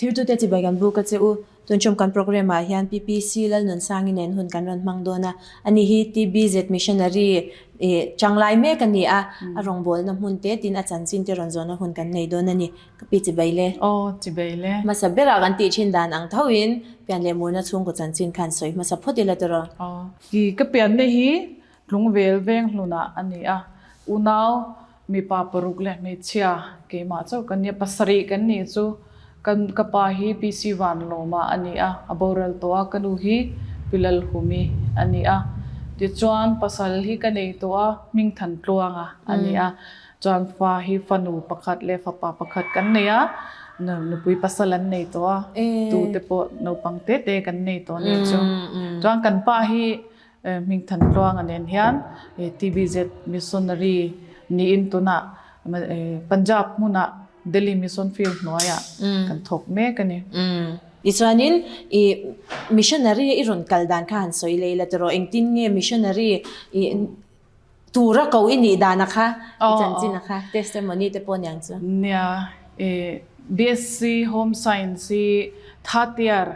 Thirtute chibai kan buk a che u. Tunchawm kan programme ah hian PPC Lalnunsangi nen hun kan rawn hmang dawn a. Ani hi TBZ Missionary ih changlai mek a ni a, a rawngbawlna hmun te tin a chanchin te rawn zawhna hun kan nei dawn a ni. Ka pi chibai le. Aw, chibai le. Hmasa berah kan tih thin dan ang thoin pian leh murna chhungkaw chanchin khan sawi hmasa phawt ila tawrh. Aw, i ka pianna hi Tlungvel Venghlunah a ni a, unau mipa paruk leh hmeichhia keimah chauh kan ni a, pasarih kan nih chu kan ka pa hi PC Vanlawma a ni a, a boral tawh a, ka nu hi Pi Lalhumi a ni a, tichuan pasal hi ka nei tawh a, Hmingthantluanga a ni a, chuan fa hi fanu pakhat leh fapa pakhat kan nei a, nupui pasal an nei tawh a, tute pawh naupang te te kan nei tawh a nih chu, chuan kan pa hi Hmingthantluanga nen hian TBZ Missionary niin tunah Punjab hmunah Delhi Mission Field hnuaiah kan thawk mek a ni. Tichuanin i missionary i rawn kal dan kha han sawi leh ila tawh rawh. Engtin nge missionary i tura ko i nih dana kha i chanchin a kha testimony te pawh niang chu. Nia, i BSc Home Science hi third year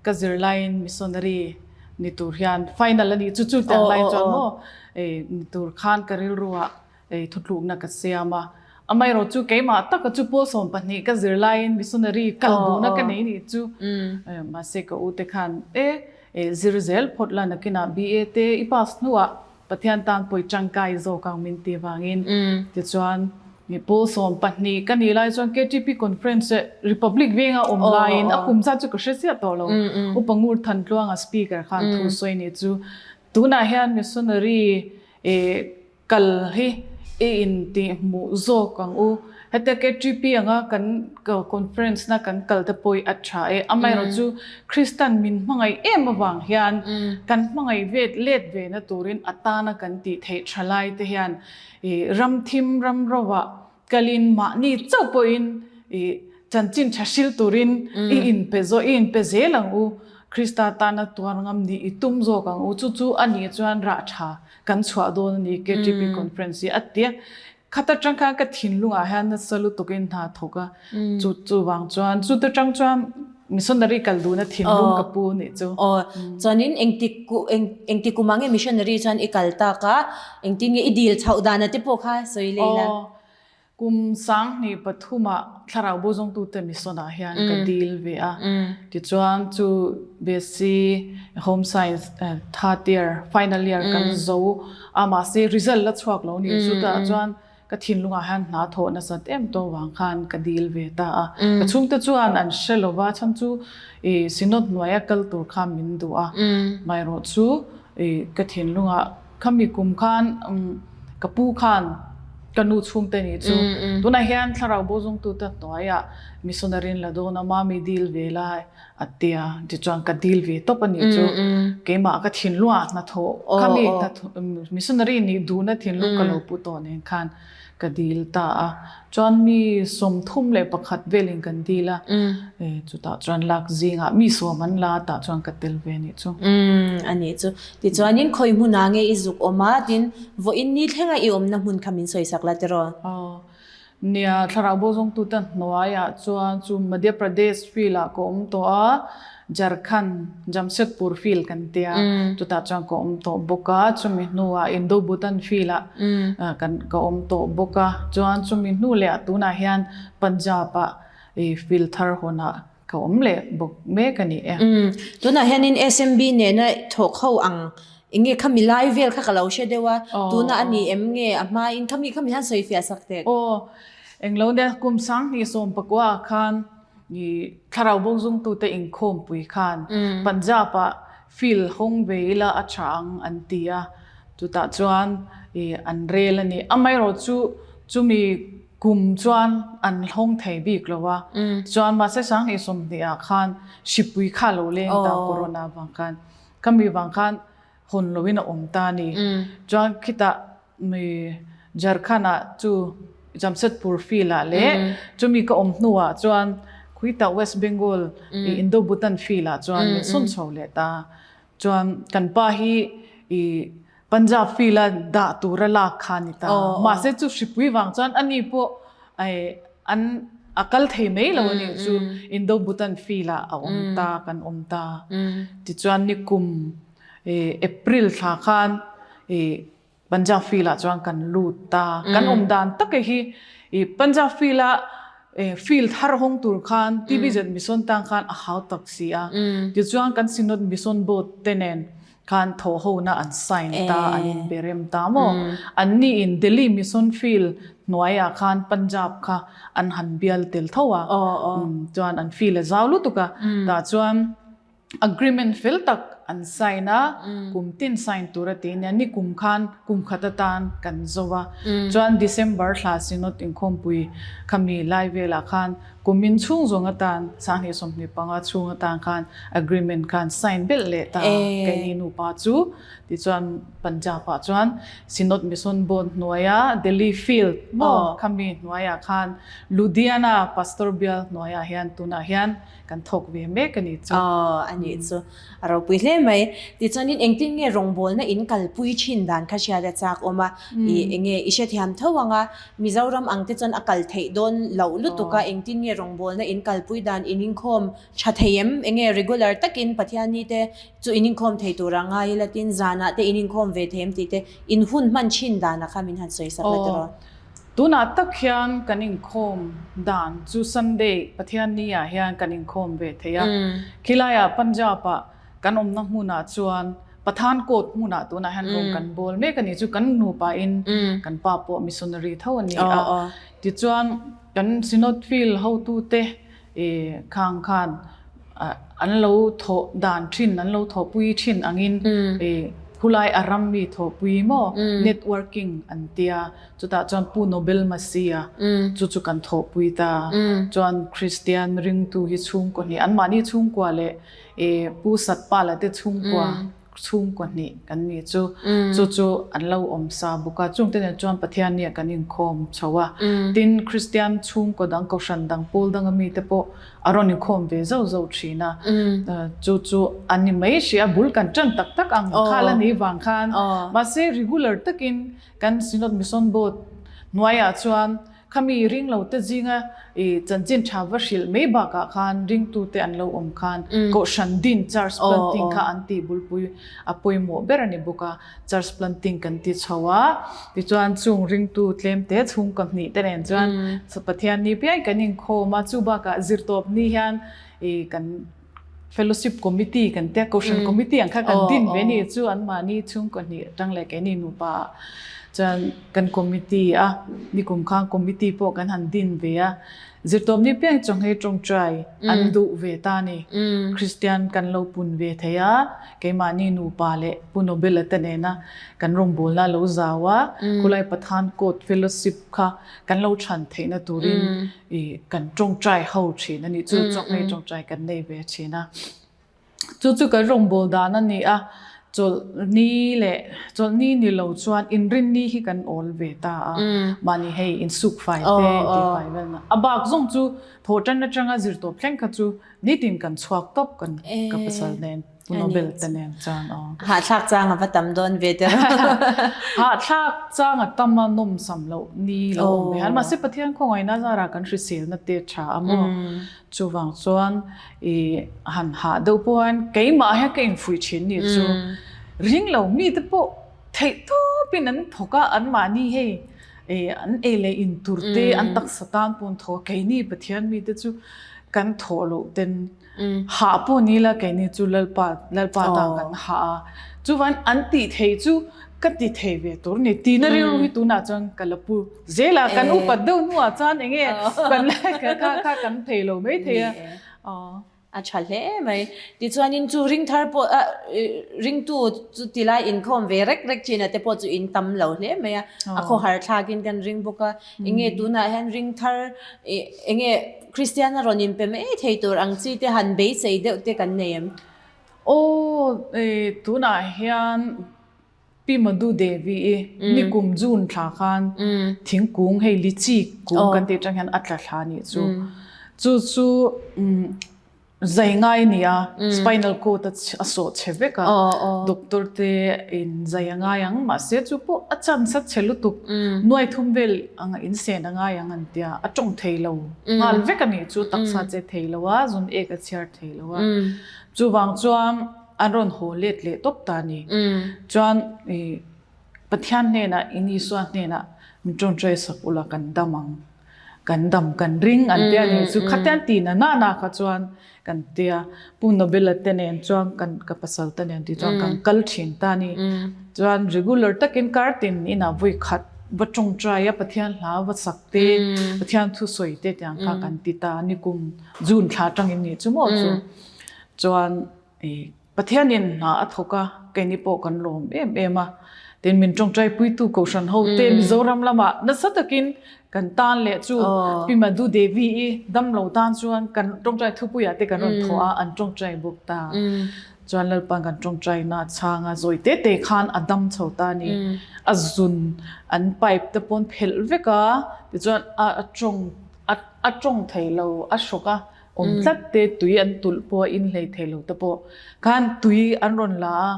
Ka zirlaiin missionary ni tur hian final a nih chu chu tiang lai chuan maw ni tur khan ka rilruah thutlukna ka siam a. Amaherawh chu keimah taka chu pawl 12 ka zirlaiin missionary kal duhna ka nei nih chu mahse ka ute khan e zir zel phawt la nakinah BA te i pass hnuah Pathian tan pawi tangkai zawk ang min ti vangin tichuan pawl 12 ka nih lai chuan KTP conference Republic venga awm laiin a kum zat chu ka hre chiah tawh lo. Upa Ngur Thantluanga speaker khan thu sawi nih chu tunah hian missionary kal hi i intihhmuh zawk ang u. Hetia KTP anga kan conference na kan kal te pawh hi a tha e. Amaherawh chu Kristan min hmangaih em avang hian kan hmangaih vet let ve na turin a tana kan tih theih tha lai te hian ram thim ram rovah kalin mahni chauh pawhin chanchin tha hril turin i inpe zawh i inpe zel ang u. Krista tana tuar ngam nih i tum zawk ang u. Chu chu a nih chuan rah tha kan chhuah dawn a ni KTP conference hi a ti a. Khat atang khan ka thinlungah hian nasa lutukin hna thawk a, chu chuvang chuan chute tang chuan missionary kal duhna thinlung ka pu nih chu. Aw, chuanin engtik engtik kum ah nge missionary chuan i kal tak a, engtin nge i dil chhoh dan a te pawh kha sawi leh ila. Aw, kum 2003 ah thlarau bo zawngtute mission ah hian ka dil ve a, tichuan chu BSc Home Science third year final year kan zo a mahse result la chhuak lo ni chu tah chuan ka thinlungah hian hna thawh nasat em tawh vang khan ka dil ve ta a ka chhungte chuan an hre lo va chhan chu i synod hnuaia kal tur khan min duh a maherawh chu i ka thinlungah khami kum khan ka pu khan ka nu chhungte ni chu tunah hian thlarau bo zawngtute hnuaiah missionary in la dawn a mami dil ve lai A ti a, tichuan ka dil ve tawp a nih chu. Keimah ka thinlungah hnathawh khami missionary nih duhna thinlung ka lo pu tawh nen khan ka dil ta a. Chuan mi 31 velin kan dil a, chutah chuan lak zingah mi sawm an la a tah chuan ka tel ve a nih chu. A nih chu. Tichuanin khawi hmunah nge i zuk awm a, tin vawiin ni thlenga i awmna hmun kha min sawisak la tiraw? Nia, thlarau bo zawngtute hnuaiah chuan chu Madhya Pradesh field ah ka awm tawh a, Jharkhand, Jamshedpur field kan tia, chutah chuan ka awm tawh bawk a, chumi hnuah Indo-Bhutan field ah kan ka awm tawh bawk a, chuan chumi hnu leh ah tunah hian Punjab ah field thar hawnah ka awm leh bawk mek a ni e. Tunah hianin SMB nena thawk ho ang Enge khami lai vel kha ka lo hre deuh a, tuna a ni em nge a hmain khami khami hian sawi fiah sak teh. Aw, englo nia kum 2019 ah khan i thlarau bo zungtute inkhawmpui khan Punjab ah field hawng ve ila a tha ang an ti a, chutah chuan i an rel a ni. Amaherawh chu chumi kum chuan an hawng thei bik lo a, chuan mahse 2020 ah khan hripui kha a lo leng ta corona vang khan. Ka mi vang khan hawn loin a awm ta a ni. Chuan khitah mi Jharkhand ah chu Jamshedpur field ah leh chumi ka awm hnuah chuan khuitah West Bengal i Indo-Bhutan field ah chuan min sawn chho leh ta. Chuan kan pa hi i Punjab field a dah tura lak kha a ni ta. Mahse chu hripui vang chuan ani pawh an. a kal thei mai lo a nih chu Indo Bhutan field ah a awm ta kan awm ta. Tichuan nikum April thla khan Punjab field ah chuan kan lut ta. Kan awm dan tak hi Punjab field ah field thar hawng tur khan TBZ Mission tang khan a hau tak si a. Tichuan kan Synod Mission Board te nen khan thawhhona an sign ta, an inberem ta maw? Anni in Delhi Mission Field hnuaiah khan Punjab kha an han bial tel tho a, chuan an field a zau lutuk a, tah chuan agreement fel tak an sign a, kum tin sign tur a ti nia, ni kum khan kum khat atan kan zo a, chuan December thla Synod inkhawmpui khami lai velah khan Kumin chhung zawng atan 2025 chhung atan khan agreement khan sign belh leh ta keini nupa chu tichuan Punjab ah chuan Synod Mission Board hnuaia Delhi Field maw khami hnuaiah khan Ludhiana Pastor bial hnuaiah hian tunah hian kan thawk ve mek a ni chu. Aw a nih chu a ropui hle mai. Tichuanin engtin nge rawngbawlna in kalpui thin dan kha hriat a chak awm a, i enge i hrethiam tho ang a, Mizoram ang te chuan a kal theih dawn loh lutuk a, engtin nge rawngbawlna in kalpui dan in inkhawm tha thei em? Enge regular takin Pathianni te chu in inkhawm thei tur a ngai ila tin zanah te in inkhawm ve thei em tih te in hun hman thin dan a kha min han sawi sak la tiraw? Tunah tak hian kan inkhawm dan chu Sunday Pathianni ah hian kan inkhawm ve thei a, khilaiah Punjab ah Kan awmna hmunah chuan Pathankot hmunah tunah hian rawng kan bawl mek a ni chu kan nupa in kan pa pawh missionary tho a ni a. Tichuan kan Synod Field hotute khang khan an lo thawh dan thin an lo thawhpui thin angin khulai a ram mi thawhpui maw networking an tia chutah chuan Pu Nobel Masia chu chu kan thawhpui ta. Chuan Kristian ringtu hi chhungkaw hnih anmahni chhungkua leh E Pu Satpala te chhungkua chhungkua hnih kan ni chu chu chu an lo awm sa bawk a, chungte nen chuan Pathian nia kan inkhawm chho a, tin Kristian chhungkaw dang kohhran dang pawl danga mite pawh a rawn inkhawm ve zauh zauh thin a, chu chu an ni mai hria bul kan tan tak tak ang khal a nih vang khan mahse regular takin kan Synod Mission Board hnuaiah chuan Khami ringlote zinga i chanchin tha va hrilh mai bakah khan ringtute an lo awm khan Kohhran din church planting kha an tih bulpui a pawimawh ber a ni bawk a, church planting kan ti chho a, tichuan chung ringtu tlemte chhungkaw hnih te nen chuan Pathian ni piai kan inkhawm a, chu bakah zirtawp ni hian i kan Fellowship Committee kan tia Kohhran Committee ang kha kan din ve ni chu anmahni chhungkaw hnih atang leh keini nupa ah chuan kan committee a nikum khan committee pawh kan han din ve a zirtawpni piang chawnghei tawngtai an duh ve ta ni Kristian kan lo pun ve thei a keimahni nupa leh Pu Nobel-a te nena kan rawngbawlna lo zau a khulai Pathan Court Fellowship kha kan lo chhan theihna turin i kan tawngtai ho thin a ni chu chawhmeh tawngtai kan nei ve thin a chu chu kan rawngbâwl dan a ni a chawlhni leh chawlhni ni lo chuan inrinni hi kan awl ve ta a mahni hei insuk fai te intih fai velna a bak zawng chu thawhtan atanga zir tawp thleng kha chu nitin kan chhuak tawp kan ka pasal nen. Pu Nobel te nen chuan aw. Hahthlak chang a va tam dawn ve te rawh. Hahthlak chang a tam a nawm sam loh ni lo awm ve han. Mahse Pathian khawngaihna zarah kan hriselna te tha a maw. Chuvang chuan i han hah deuh pawh hian keimah hian ka infuih thin ni chu ring lo mi te pawh theih tawpin an thawk a anmahni hei an ei leh in tur te an taksa tan pawh an thawk a keini Pathian mi te chu kan thawh loh ten Hah pawh ni la keini chu Lalpa Lalpa tan kan hah a, chuvan an tih thei chu ka ti thei ve tur ni tihna rilru hi tunah chuan ka la pu zel a, kan upat deuh hnuah chuan eng nge kan kha kha kan thei lo mai thei a. A tha hle mai. Tichuanin chu ringthar pawh ringtu chu tilai inkhawm ve rek rek thin a te pawh chu in tam lo hle mai a, a khawhar thlakin kan ring bawk a, eng nge tunah hian ringthar eng nge Kristian a rawn inpe mai thei tur ang chi te han beisei deuh te kan nei em? Aw, tunah hian Pi Madhu Devi i nikum June thla khan thingkung hei lichi kung kan tih atang hian a tla thla nih chu. Chu chu. Zai ngai a ni a, spinal cord a a sawh chhe vek a, doctor te in zai a ngai ang mahse chu pawh a chance a chhe lutuk, nuai thum vel ang in sen a ngai ang an tia, a tawng thei lo nghal vek a nih chu, taksa che thei lo a, zun ek a chhiar thei lo a, chuvang chuan an rawn haw let leh tawp ta a ni. Chuan ih Pathian hnenah in Isua hnenah min tawngtai sak ula kan dam ang. Kan dam kan ring an tia nih chu khatian ti na na na kha chuan kan tia Pu Nobel-a te nen chuan kan ka pasal te nen tih chuan kan kal thin ta a ni. Chuan regular takin kar tin inah vawi khat va tawngtai a Pathian hla va sak te Pathian thusawi te tiang kha kan ti ta a ni kum June thla atangin nih chu maw chu chuan I Pathianin hna a thawk a, keini pawh kan lawm em em a. Tin, min tawngtaipuitu Kohhran ho te Mizoram lamah nasa takin kan tan leh chu Pi Madhu Devi i damlo tan chuan kan tawngtai thupuiah te kan rawn thawh a, an tawngtai bawk ta. Chuan Lalpa'n kan tawngtaina a chhang a, zawi te te khan a dam chho ta a ni. A zun an pipe te pawn phelh vek a, tichuan a tawng a tawng thei lo, a hrawk a. Awm tlat te tui an tulh pawh a inhlei thei lo te pawh khan tui an rawn la a,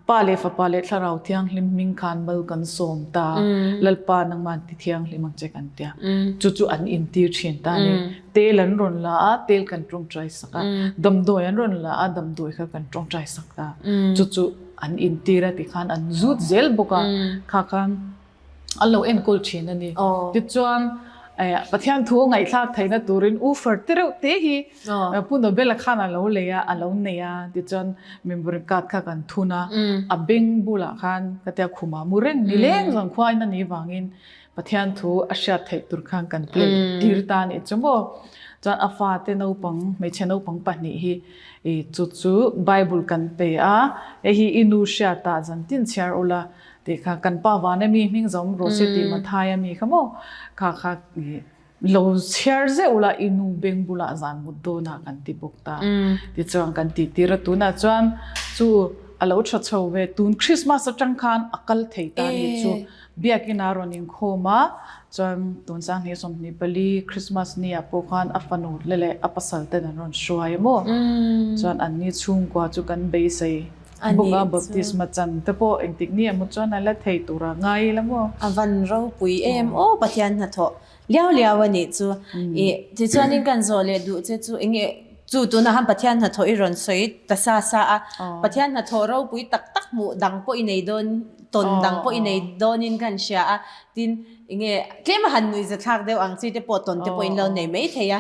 Pa leh Fapa leh Thlarau Thianghlim hming khan mal kan sawm ta, Lalpa nangman ti thianghlim ang che kan tia, chu chu an intir thin ta a ni. Tel an rawn la a, tel kan tawngtai sak a, damdawi an rawn la a, damdawi kha kan tawngtai sak ta, chu chu an intir a tikhan an zut zel bawk a, kha khan an lo enkawl thin a ni. Tichuan Pathian thu ngaihthlak theihna turin woofer te reuh te hi Pu Nobel-a khan a lo lei a, a lo nei a, tichuan memory card kha kan thun a, a beng bulah khan ka tia khumah mu reng ni leng zawng khuain a nih vangin Pathian thu a hriat theih tur khan kan play tir ta a nih chu maw. Chuan a fate naupang, hmeichhe naupang pahnih hi chu chu Bible kan pe a, hei hi i nu hriatah zantin chhiar ula, Tih kha kan pa van ami hming zawm rawh se tih Mathai ami kha maw kha kha lo chhiar zeuh la i nu beng bulah zan mut dawnah kan ti bawk ta. Tichuan kan tih tir a tunah chuan chu a lo tha chho ve tun Christmas atang khan a kal thei ta ni chu biakin a rawn inkhawm a chuan tun sanghnih 24 Christmas ni ah pawh khan a fanu le leh a pasal ten an rawn hruai a maw chuan an ni chhungkua chu kan beisei Bawk a baptisma chan te pawh engtik ni emaw chuan a la thei tur a ngai ila maw? A van ropui em aw Pathian hnathawh liau liau a nih chu. I tichuanin kan zawh leh duh che chu enge chu tunah khan Pathian hnathawh i rawn sawi ta sa sa a, Pathian hnathawh ropui tak tak hmuh dang pawh i nei dawn tawn dang pawh i nei dawnin kan hria a, tin enge tlem a han nuihza thlak deuh ang chi te pawh tawn te pawh in lo nei mai thei a,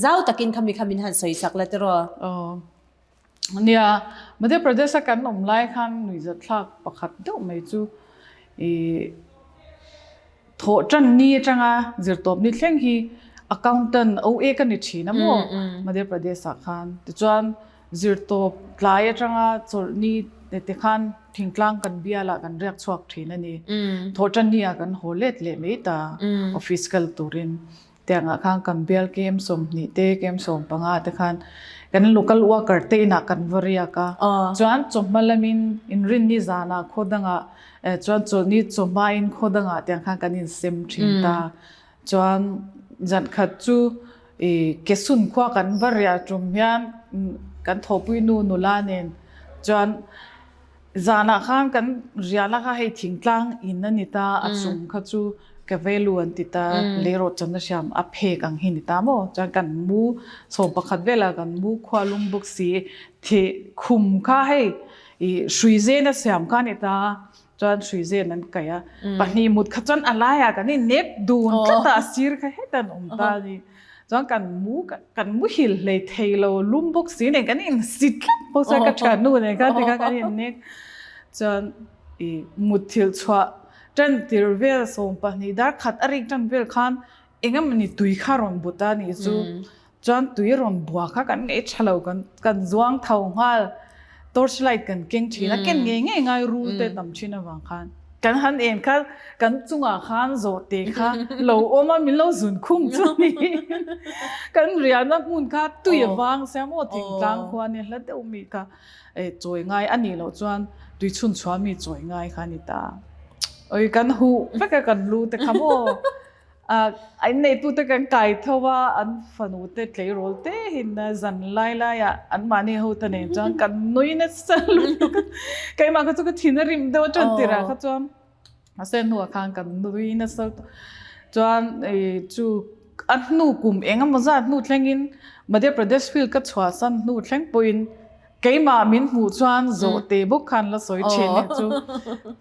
zau takin khami khamin han sawi sak la tiraw? Nia, Madhya Pradesh a kan awm lai khan nuihzatthlak pakhat deuh mai chu ih thawh tan ni atanga zirtawp ni thleng hi accountant OA ka ni thin a maw Madhya Pradesh ah khan. Tichuan zirtawp tlai atanga chawlh ni te khan thingtlang kan bialah kan riak chhuak thin a ni. Thawh tan ni ah kan haw let leh mai ta office kal turin. Tiangah khan kan bial kem 20 te kem 15 te khan kan local worker te inah kan va riak a. Chuan chawhma lamin inrinni zanah khaw dangah chuan chawlhni chawhma in khaw dangah tiang khan kan insem thin ta. Chuan zan khat chu i kesun khua kan va riah tum hian kan thawhpui nu nula nen chuan Zanah khan kan riahna kha hei thingtlang in a ni ta, a chung kha chu ka velu an ti ta, leirawh channa hriam a phek ang hi ni ta maw? Chuan kan mu 11 velah kan mu khua lum bawk si, thih khum kha hei ih hrui zen a siam kha a ni ta, chuan hrui zen an kaih a, pahnih mut kha chuan a laiah kan innek dun tlat a, a sir kha hetah an awm ta a ni. Chuan kan mu kan muhil hlei thei lo lum bawk si nen kan insi tlat bawk chuan ka thiannu nen khan tikhan kan innek chuan i mutthilh chhuah tan tir vel 12 dar khat a rik tan vel khan engemawni tui kha rawn but a nih chu chuan tui rawn bua kha kan ngaih tha lo kan kan zuang tho nghal torch light kan keng thin a ken ngei ngei ngai rul te tam thin avang khan. Kan han en kha kan chungah khan zawhte kha lo awm a, min lo zun khum chu ni. Kan riahna hmun kha tui a vang sia maw thingtlang khua nia hla deuh mi kha chawi ngai a nih loh chuan tui chhun chhuah mi chawi ngai kha a ni ta. Oi kan huh vek a kan lu te kha maw. A inneitute kan kai tho a, an fanute tleirawl te hin zan lai laiah anmahni hote nen chuan kan nui nasa lutuk a. Keimah kha chu ka thin a rim deuh a tan tirah kha chuan mahse hnuah khan kan nui nasa lutuk. Chuan chu a hnu kum eng emaw zat hnu thlengin Madhya Pradesh field ka chhuahsan hnu thleng pawhin Keimah min hmuh chuan zawhte bawk khan la sawi thin nih chu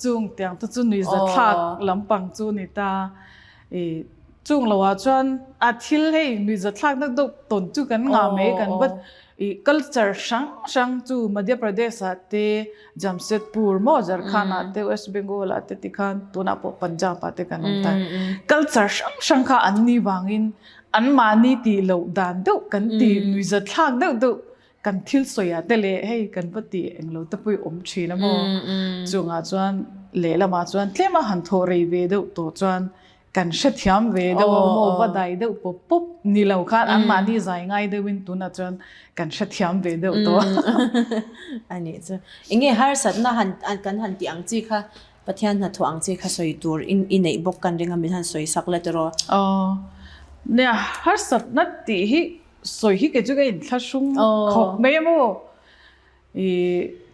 chung tiang te chu nuihza thlak lampang chu ni ta. I chung lo ah chuan a thil hei nuihza thlak deuh deuh tawn chu kan ngah mai kan va i culture hrang hrang chu Madhya Pradesh ah te Jamshedpur maw Jharkhand ah te West Bengal ah te tikhan tunah pawh Punjab ah te kan awm ta. Culture hrang hrang kha an ni vangin anmahni tih loh dan deuh kan ti nuihza thlak deuh deuh Kan thil sawi ah te leh hei kan va tih englo te pawh i awm thin a maw? Chungah chuan lehlamah chuan tlem a han thawh rei ve deuh tawh chuan kan hrethiam ve deuh a maw va dai deuh pawp pawp ni lo khan anmahni zai ngai deuhin tunah chuan kan hrethiam ve deuh tawh a. A nih chu. Enge harsatna han kan han tih ang chi kha Pathian hnathawh ang chi kha sawi tur i neih bawk kan ring a min han sawi sak la tiraw? Aw. Nia harsatna tih hi Sawi hi kei chu ka inthlahrung khawp mai a maw? I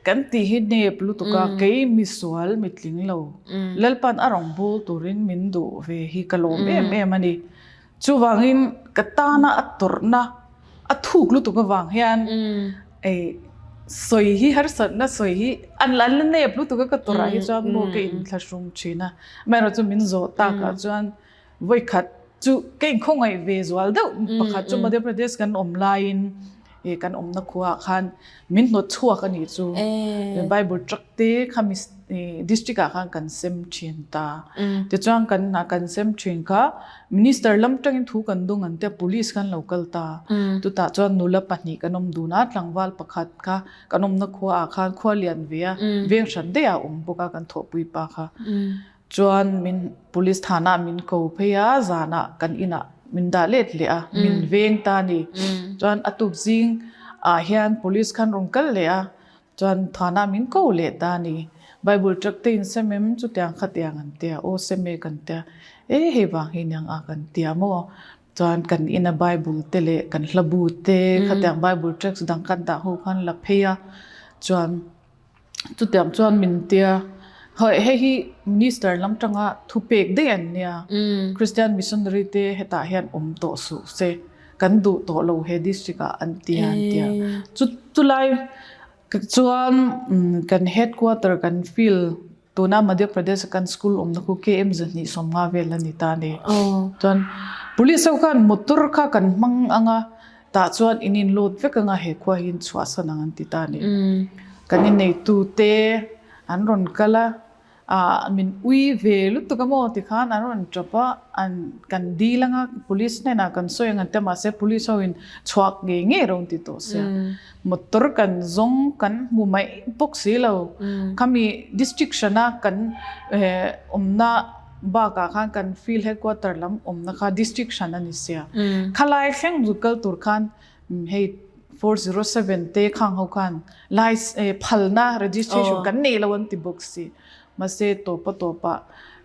kan tih hi nep lutuk a, kei misual mitling lo, Lalpan a rawn bul turin min duh ve hi ka lawm em em a ni. Chuvangin ka tana a tawrhna a thuk lutuk avang hian ei sawi hi harsatna sawi hi an la nep lutuk a ka tawrhah hi chuan maw ka inthlahrung thin a. Amaherawhchu min zawh takah chuan Vawikhat chu ka inkhawngaih ve zual deuh pakhat chu Madhya Pradesh kan awm laiin ih kan awmna khuaah khan min hnawt chhuak a nih chu. Bible truck te kha district ah khan kan sem thin ta. Tichuan kan hna kan sem thin kha minister lam tangin thu kan dawng an tia police khan lo kal ta. Chutah chuan nula pahnih kan awm dun a, tlangval pakhat kha kan awmna khuaah khan khua lian ve a, veng hran daih ah a awm bawk a kan thawhpui pa kha. Chuan min police thanah min ko phei a, zanah kan inah min dah let leh a, min veng ta a ni. Chuan a tuk zing ah hian police khan rawn kal leh a, chuan thanah min ko leh ta a ni. Bible tract te in sem em chutiang khatiang an tia, aw sem e kan tia, e hei vang hi aniang a kan tia maw. Chuan kan ina Bible te leh kan hlabu te khatiang Bible tracts dang kan dah ho khan la phei a, chuan. Chutiang chuan min tia, Hei hei hi Minister lam tanga thupek daih an nia, Christian Missionary te hetah hian awm tawh suh se, kan duh tawh lo he district ah an tia an tia. Chu chulai chuan kan headquarter kan field tuna Madhya Pradesh a kan school awmna khu KM 250 vel a ni ta a ni. Chuan police ho khan motor kha kan hmang anga Tah chuan in in lut vek anga he khua hi in chhuahsan ang an ti ta a ni. Kan inneitu te an rawn kal a, ah min ui ve lutuk a maw tikhan an rawn tap a, an kan dil anga police hnenah kan sawi ang an ti a mahse police ho in chhuak ngei ngei ro an ti tawh sia. Motor kan zawng kan hmu mai bawk si lo. Khami district hrana kan awmna Bakah khan kan field headquarter lam awmna kha district hran a ni sia. Khalai thleng zu kal tur khan hei 407 te khang ho khan phalna registration kan nei lo an ti bawk si. Mahse tawpa tawpa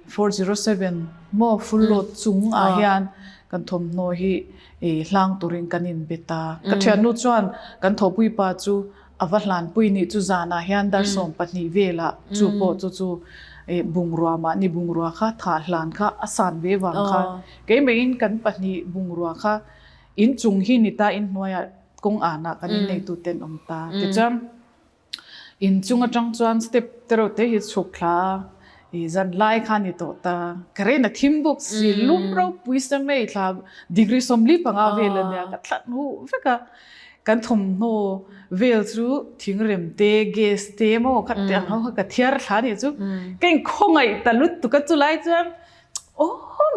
407 maw full load chung ah hian kan thawmhnaw hi hlang turin kan in be ta. Ka thiannu chuan kan thawhpui pa chu A va hlanpui nih chu zanah hian dar 12 velah chu pawh chu chu bungrua mahni bungrua kha thah hlan kha a san ve vang khan keimah-in kan pahnih bungrua kha inchung hi ni ta inhnuaiah kawng anah kan inneitu te an awm ta. Tichuan inchung atang chuan step te reuh te hi chhuk thla a, i zan lai kha ni tawh ta. Ka rein a thim bawk si, lum ropui sa mai thla degree 45 vel a nia ka thlan huh vek a. Kan thawmhnaw vel chu thingrem te, gas te maw khat te ang ho kha ka thiar thla anih chu. Ka inkhawngaih ta lutuk a chulai chuan aw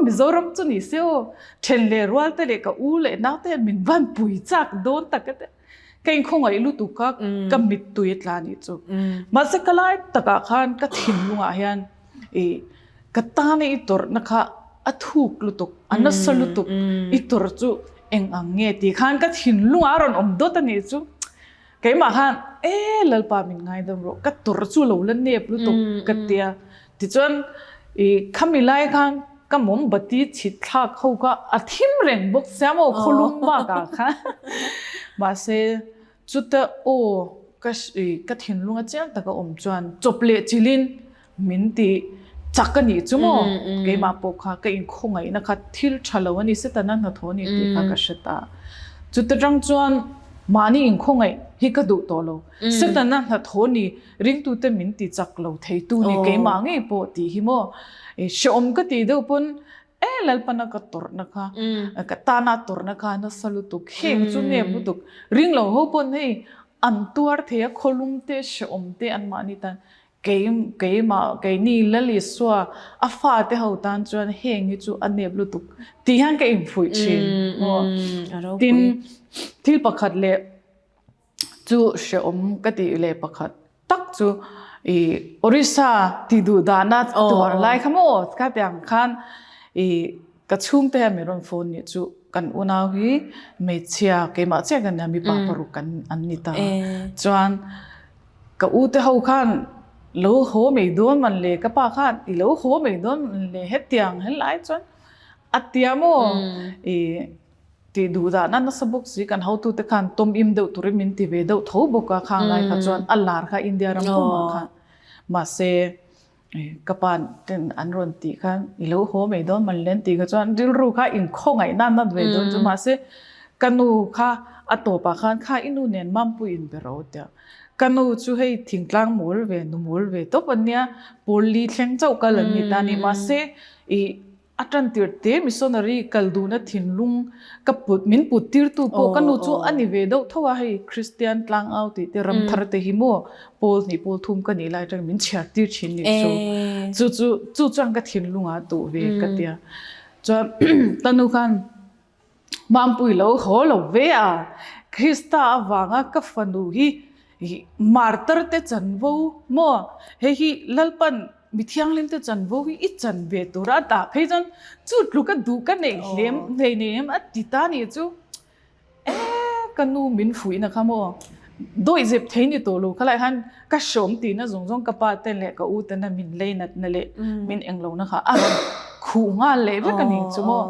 Mizoram chu ni se aw then leh rual te leh ka u leh nau te hian min van pui chak dawn tak a ti. Ka inkhawngaih lutuk a ka mittui a tla anih chu. Mahse ka lai takah khan ka thinlungah hian ih ka tana i tawrhna kha a thuk lutuk, a nasa lutuk i tawrh chu Eng ang nge tih khan ka thinlungah a rawn awm dawt a nih chu. Keimah khan e Lalpa min ngaidam rawh ka tawrh chu lo la nep lutuk ka tia. Tichuan i khami lai khan ka mawmbati chhit thlak ho kha a thim reng bawk sia maw khawlum bakah khan mahse chuta aw ka ka thinlunga chiang taka awm chuan chawp leh chilhin min ti chak a nih chu maw keimah pawh kha ka inkhawngaihna kha thil tha lo a ni setana hnathawh a ni tih kha ka hre ta chuta tang chuan mahni inkhawngaih hi ka duh tawh lo setana hnathawh ni ringtute min ti chak lo theitu ni keimah ngei pawh tih hi maw hrehawm ka tih deuh pawn e Lalpana ka tawrhna kha ka tana tawrhna kha nasa lutuk heng chu nge lutuk ring lo ho pawn hei an tuar thei a khawlum te hrehawm te an mahni tan kei keimah keini Lal Isua a fate ho tan chuan heng hi chu a nep lutuk tih hian ka infuih thin maw tin thil pakhat leh Chu hrehawm ka tih leh pakhat tak chu i Orissa tih duh dahna tuar lai kha maw kha tiang khan i ka chhungte hian min rawn phone nih chu kan unau hi hmeichhia keimah chiah kan nia mipa paruk kan an ni ta chuan ka u te ho khan lo haw mai dawn man le ka pa khan i lo haw mai dawn man le hetiang helai chuan a tia maw i Tih duh dahna nasa bawk si, kan hotute khan tawm im deuh turin min ti ve deuh tho bawk a, khang lai kha chuan a lar kha India ram pumah khan. Mahse, ka pa ten an rawn tih khan i lo haw mai dawn man le an tih kha chuan rilru kha inkhawngaih nan nat ve dawn chu. Mahse, ka nu kha a tawpah khan kha i nu nen Mampui in be ro tia. Ka nu chu hei thingtlang mawl ve, nu mawl ve tawp an nia, pawl li thleng chauh kal an ni ta a ni. Mahse, i A tantir te missionary kal duhna thinlung ka put min put tirtu pawh ka nu chu a ni ve deuh tho a, hei Kristian tlangau tih te ram thar te hi maw pawl hnih pawl thum ka nih lai atangin min chhiar tir thin nih chu chu chu chu chuan ka thinlungah duh ve ka tia chuan ka nu khan Mampui lo haw lo ve a Krista avanga ka fanu hi martar te chanvo maw hei hi Lalpan Mi thianghlim te chanvo hi i chan ve tur a dah phei chuan chu tluk a duh ka neih hlem hlei nei em a ti ta nih chu e ka nu min fuihna kha maw dawih zep thei ni tawh lo khalai khan ka hrawm tihna zawng zawng ka pa te leh ka u tena min lei natna leh min englo na kha a rawn khuh nghal leh vek a ni chu maw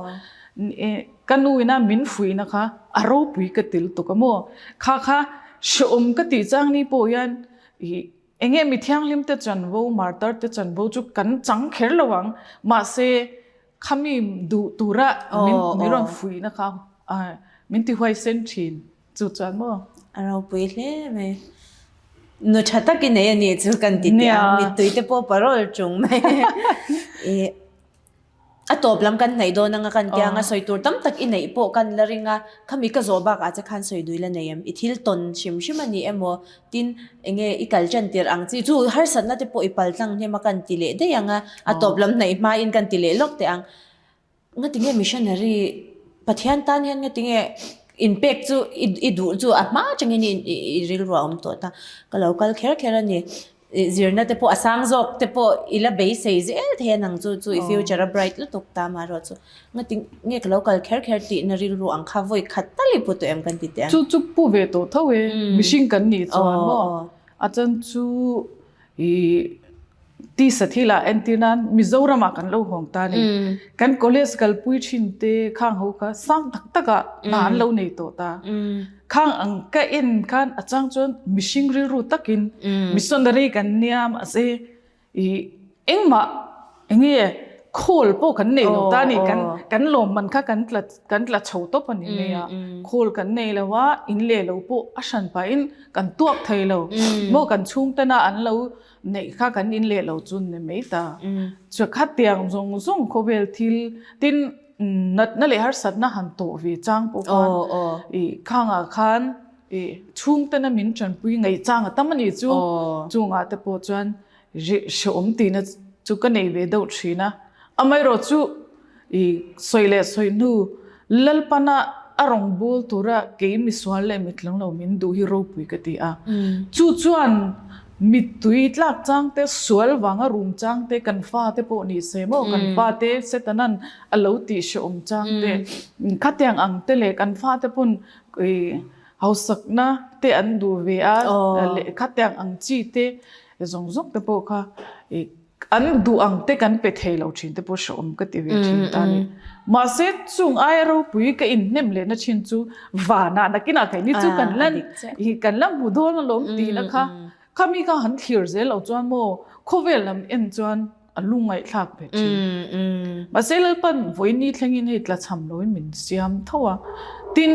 ka nu ina min fuihna kha a ropui ka ti lutuk a maw kha kha hreawm ka tih chang ni pawh hian i Enge mi thianghlim te chanvo, martar te chanvo chu kan chang kher lo ang, mahse khami duh tura min min rawn fuihna kha min ti huaisen thin chu chuan maw? A ropui hle mai. Nu tha tak i nei a nih chu kan ti teh ang, mittui te pawh parawl chung mai. A tawp lam kan hnaih dawn anga kan tia anga sawi tur tam tak i neih pawh kan la ring a, khami ka zawh bakah che khan sawi dui la nei em? I thil tawn hrim hrim a ni emaw? Tin, enge i kal tan tirh ang chi chu harsatna te pawh i pal tlang hnem a kan ti leh daih ang a, a tawp lam hnaih hmain kan ti leh lawk teh ang. Ngatinge missionary Pathian tan hian ngatinge inpek chu i duh chu a hma atangin i rilru a awm tawh ta, ka lo kal kher kher a ni. Zirna te pawh a sang zawk te pawh i la beisei zel thei a nang chu chu i future a bright lutuk ta amaherawh chu ngati nge ka lo kal kher kher tihna rilru ang kha vawi khat tal i pu tawh em kan ti teh ang. Chu chu pu ve tawh tho e mihring kan nih chuan maw a chan chu i tisa thil ah entir nan Mizoram ah kan lo hawng ta ni kan college kalpui thin te khang ho kha sang tak tak ah hna an lo nei tawh ta. Khang ang ka en khan a chang chuan mihring rilru takin missionary kan nia mahse i engmah enge khawl pawh kan nei lo ta ni kan kan lawmman kha kan tla kan tla chho tawp a ni mai a khawl kan nei lo a in leh lo pawh a hran pahin kan tuak thei lo maw kan chhungtena an lo neih kha kan in leh lo chu ni mai ta chu khatiang zawng zawng khawvel thil tin Natna leh harsatna han tawh ve chang pawh khan i khangah khan i chhungtena min tanpui ngaih chang a tam a nih chu. Chungah te pawh chuan hrehawm tihna chu ka nei ve deuh thin a. Amaherawh chu i sawi leh sawi hnu Lalpana a rawn bawl tura kei misual leh mitlang lo min duh hi ropui ka ti a. Chu chuan Mittui tlak chang te, sual vanga rum chang te, kan fate pawh ni se maw, kan fate Setanan a lo tih hrehawm chang te, khatiang ang te leh kan fate pawn hausakna te an duh ve a, leh khatiang ang chi te zawng zawng te pawh kha. An duh ang te kan pe thei lo thin te pawh hrehawm ka ti ve thin ta a ni. Mahse chung aia ropui ka inhnem lehna thin chu vanah nakinah keini chu kan la kan la hmu dawn alawm tihna kha khami kha han thlir zel lo chuan maw khawvel lam en chuan a lungngaihthlak ve thin. Mahse Lalpan vawiini thlengin hei tlachham loin min siam tho a. Tin,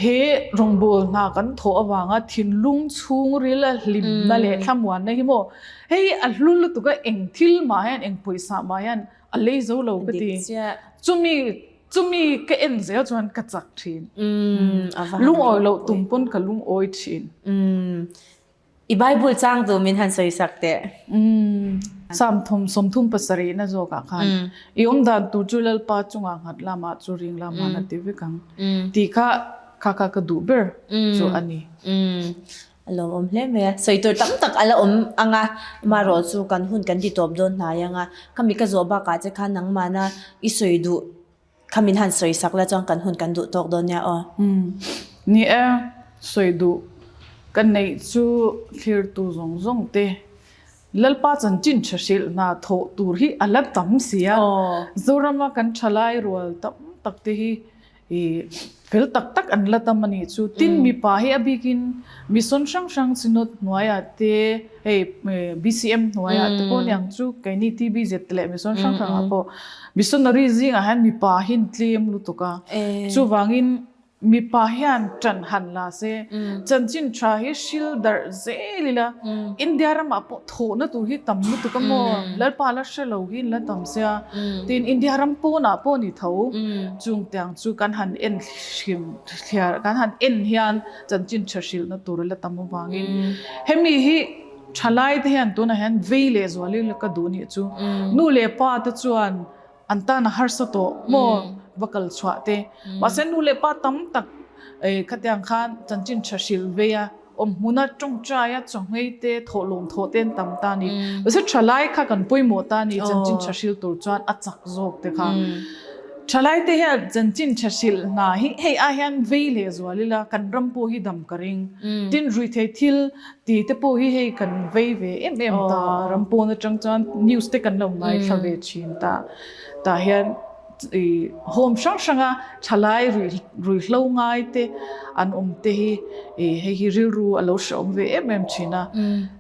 he rawngbâwl hna kan thawh avanga thinlung chhungrila hlimna leh thlamuanna hi maw Hei a hlu lutuk a, eng thil mah hian, eng pawisa mah hian a lei zo lo ka ti. Chumi, chumi ka en zel chuan ka chak thin. Lungawi loh tum pawn ka lungawi thin. I Bible chang tu min han sawi sak teh. Psalm thum, 37 na zawkah khan i awm dan tur chu Lalpa chungah nghat lamah chu ring lamah na ti vek ang tih kha kha kha ka duh ber chu a ni. A lawmawm hle mai a, sawi tur tam tak a la awm ang a, amaherawh chu kan hun kan ti tawp dawn hnai ang a, khami ka zawh bakah che khan nangmahna i sawi duh kha min han sawi sak la chuan kan hun kan duh tawk dawn nia aw. Ni e, sawi duh ka neih chu thlirtu zawng zawng te Lalpa chanchin tha hrilh hna thawh tur hi a la tam si a, Zorama kan thalai rual tam tak te hi I fel tak tak an la tam a nih chu. Tin, mipa hi a bikin mission hrang hrang Synod hnuaiah te, hei BCM hnuaiah te pawh aniang chu keini TBZ te leh mission hrang hrangah pawh missionary zingah hian mipa hi an tlem lutuk a. Chuvangin mipa hian ṭan han la se, chanchin ṭha hi hril darh zel ila, India ramah pawh thawhna tur hi tam lutuk a maw, Lalpa la hre lo hi an la tam sia. Tin, India ram pawnah pawh ni tho. Chung tiang chu kan han en hrim thliar kan han en hian chanchin tha hrilhna tur a la tam avangin hemi hi thalai te hian tunah hian vei leh zual ila ka duh nih chu nu leh pa te chuan an tan a harsa tawh maw va kal chhuah te mahse nu leh pa tam tak khatiang khan chanchin tha hrilh vei a Awm hmuna tawngtaia chawnghei te, thawhlawm thawh te an tam ta a ni. Mahse thalai kha kan pawimawh ta a ni, chanchin tha hril tur chuan a chak zawk te kha. Thalai te hian chanchin tha hril hna hi hei ai hian vei leh zual ila kan ram pawh hi dam ka ring. Tin ruithei thil ti te pawh hi hei kan vei ve em em ta, ram pawn atang chuan news te kan lo ngaithla ve thin ta. Tah hian I home hrang hranga thalai ruihhlo ngai te an awm te hi i hei hi rilru a lo hrehawm ve em em thin a.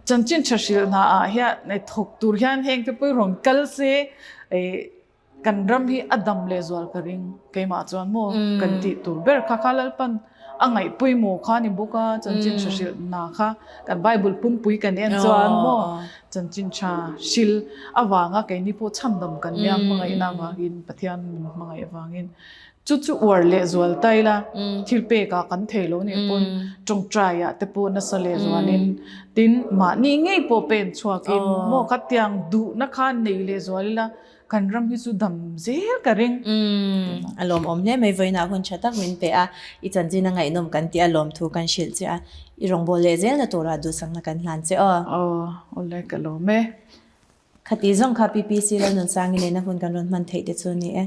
Chanchin tha hrilh hna ah hian thawk tur hian heng te pawh rawn kal se i kan ram hi a dam leh zual ka ring keimah chuan maw kan tih tur ber kha kha Lalpan a ngaih pawimawh kha a ni bawk a, chanchin tha hrilh hna kha kan Bible pumpui kan en chuan maw chanchin tha hril avanga keini pawh chhandam kan nia hmangaihna avangin Pathian min hmangaih avangin chu chu uar leh zual ta ila thil pekah kan thei lo nih pawn tawngtai ah te pawh nasa leh zualin tin mahni ngei pawh pen chhuakin maw khatiang duhna kha nei leh zual ila Kan ram hi chu dam zel ka ring. Umm, a lawmawm hle mai vawiinah hun tha tak min pe a, i chanchin a ngaihnawm kan tih a lawmthu kan hrilh che a, i rawngbâwl leh zelna turah duhsakna kan hlan che aw. Aw, awle ka lawm e. Khati zawng kha PPC Lalnunsangi nena hun kan rawn hman theih te chu a ni e.